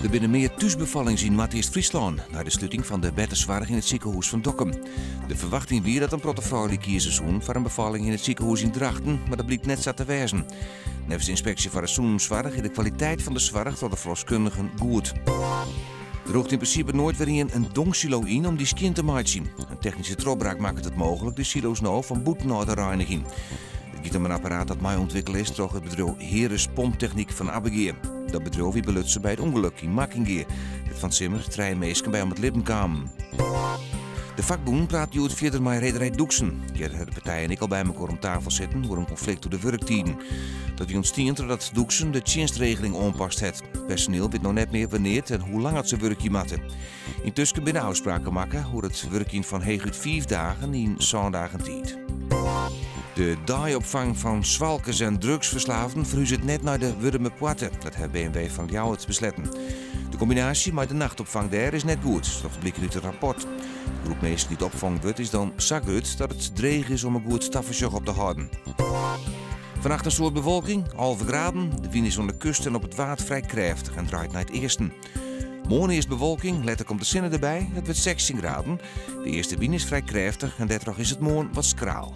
Der binne mear thúsbefallings yn Noardeast-Fryslân nei de sluting fan de bertesoarch yn it sikehûs fan Dokkum. De ferwachting wie dat in protte froulju kieze soenen foar in befalling yn it sikehûs yn Drachten, mar dat blykt net sa te wêzen. Neffens de ynspeksje foar de sûnenssoarch is de kwaliteit fan de soarch troch de ferloskundigen goed. Der hoecht yn prinsipe noait wer ien in dongsilo yn om dy skjin te meitsjen. In technyske trochbraak makket it mooglik de silo's no fan bûtenôf te reinigjen. It giet om in apparaat dat mei-ûntwikkele is troch it bedriuw Heeres Pomptechnyk fan Abbegea. Dat bedriuw wie belutsen by it ûngelok yn Makkingea, dêr't fan 't simmer trije minsken by om it libben kamen. De fakbûnen prate hjoed fierder mei rederij Doeksen. Earder ha de partijen ek al by mekoar om tafel sitten oer in konflikt oer de wurktiden. Dat wie ûntstien trochdat Doeksen de tsjinstregeling oanpast hat. Personiel wit no net mear wannear't en hoe lang oft se wurkje moatte. Yntusken binne ôfspraken makke oer it wurkjen fan heechút fiif dagen yn sân dagen tiid. De deiopfang fan swalkers en drugsferslaafden ferhuzet net nei de Wurdumerpoarte. Dat hat B&W fan Ljouwert besletten. De kombinaasje mei de nachtopfang dêr is net goed, docht bliken út in rapport. De groep minsken dy't opfongen wurdt is dan sa grut dat it dreech is om in goed tafersjoch op te hâlden. Fannacht in soad bewolking, 11 graden. De wyn is oan de kust en op it Waad frij krêftich en draait nei it easten. Moarn earst bewolking, letter komt de sinne derby. It wurdt 16 graden. De eastewyn is frij krêftich en dêrtroch is it moarn wat skraal.